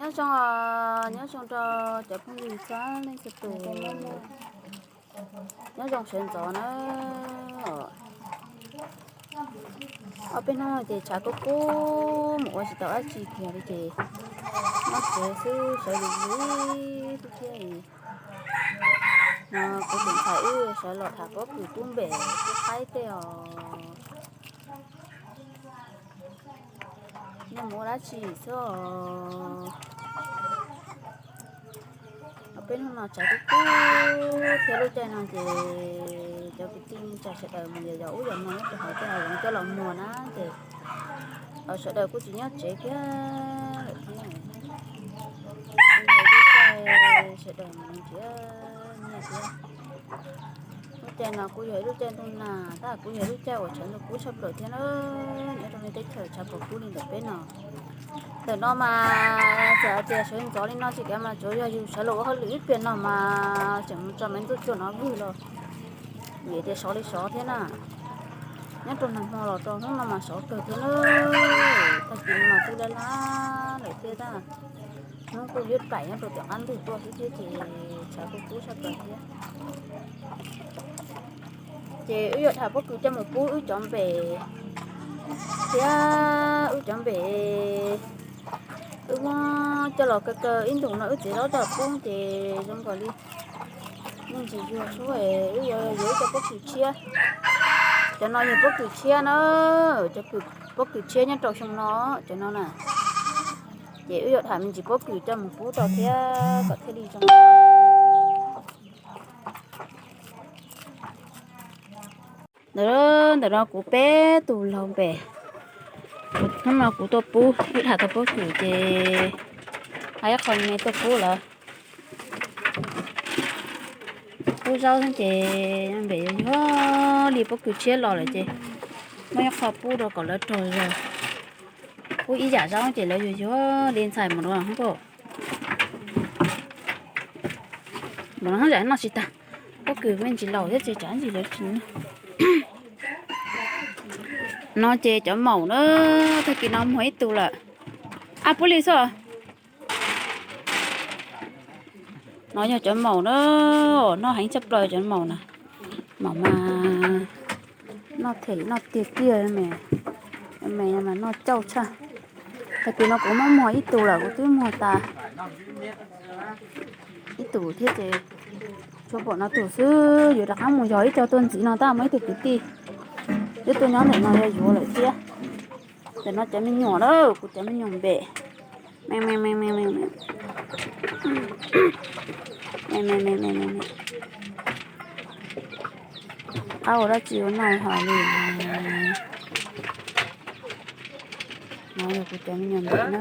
Nyob zoo, nyob zoo rau cov phooj ywg txhua leej txhua tus, nyob zoo sawv ntxov na. Ob peb hnub no ces tshav kub kub mus ua tsis tau dab tsi kiag li ces nyob tsev xwb sawv lim lim xwb thiab. No kuv tus ntxhais wb sawv los tham pob kws pub npem pub qaib tej os. Nej mus ua dab tsi xwb os? Ob peb hnub no tshav kub kub thiab lub caij no ces cov kwv tij neej tsa sawv daws mus yos yos ub yos no nyob rau hauv tej hav zoov coj los muag na ces sawv daws kuj tsis nyob tsev kiag lawm thiab. Kuj yog lub caij sawv daws mus nrhiav nyiaj thiab. Lub caij no kuj yog ib lub caij ntuj nag tab kuj yog lub caij uas tshav ntuj kub tshaj plaws thiab na. Nyob rau nej teb chaws tshav puas kub li ntawm peb no. Ntawm no mas txawm hais tias sawv ntxov li no tsis kav mas tsuav yog yus sawv los ua hauj lwm ib pliag no mas tseem mus tso me ntxuaj tsuag no vwg los vim tias sov li sov thiab na. Nyob rau nag hmo los rau hnub no mas sov kawg thiab na. Tag kis no mas twb lab lab lawm thiab tab. Hnub kuj yuav pais nyob rau tom qab ntug tuaj xwb thiab ces tshav kuj kub tshaj plaws thiab. Ces wb yuav tham pob kws coj mus pub wb cov npem thiab wb cov npem. Wb muab coj los kaw kaw ib ntus no wb txiav zaub coj los pub ces zoo nkaus li me ntsis yuag xwb, wb yuav yuav ib co pob kws tshiab. Cov no yog pob kws tshiab na, cov pob kws tshiab nyob rau xyoo no, cov no na. Ces wb yuav tham me ntsis pob kws coj mus pub rau thiab kom thiaj li zoo. Ntawm, ntawm no kuv peb tus laug npem, hnub no kuv tuaj pub, wb tham tau pob kws ces hais ib qho me tuaj pub lawv. Pub zaub xwb ces npem yuag yuag li pob kws tshiab los lawm ces muab ib qho pub rau kom lawv rog zog. Pub ib yam zaub ces lawv yuag yuag li ntxhais mus no hub. Mus no hub zam noj tsis tag, pob kws me ntsis laus thiab ces tsam ntsis lawv tsis noj. No ces cov maum na, tag kis no muag ib tug lawm. Ab pub li xwb. No yog cov maum na, noj heev tshaj plaws cov maum na. Maum mas noj them noj tiag tiag, me mas noj cauj tshaj. Tag kis no kuv muab muag ib tug lawm, kuv twb muag tas ib tug thiab ces tshuav pom no tus xwb, yuav rov qab mus yog ib co tuaj ntxiv no tab muaj ib tug kwv tij twb tuaj nyob ntawm no yuav yuav lawm thiab. Ntawm no cov me nyuam na, kuv cov me nyuam npem. Me me me me me me me me me me me. Qab ua dab tsi ua noj hos li. No yog kuv cov me nyuam npem na.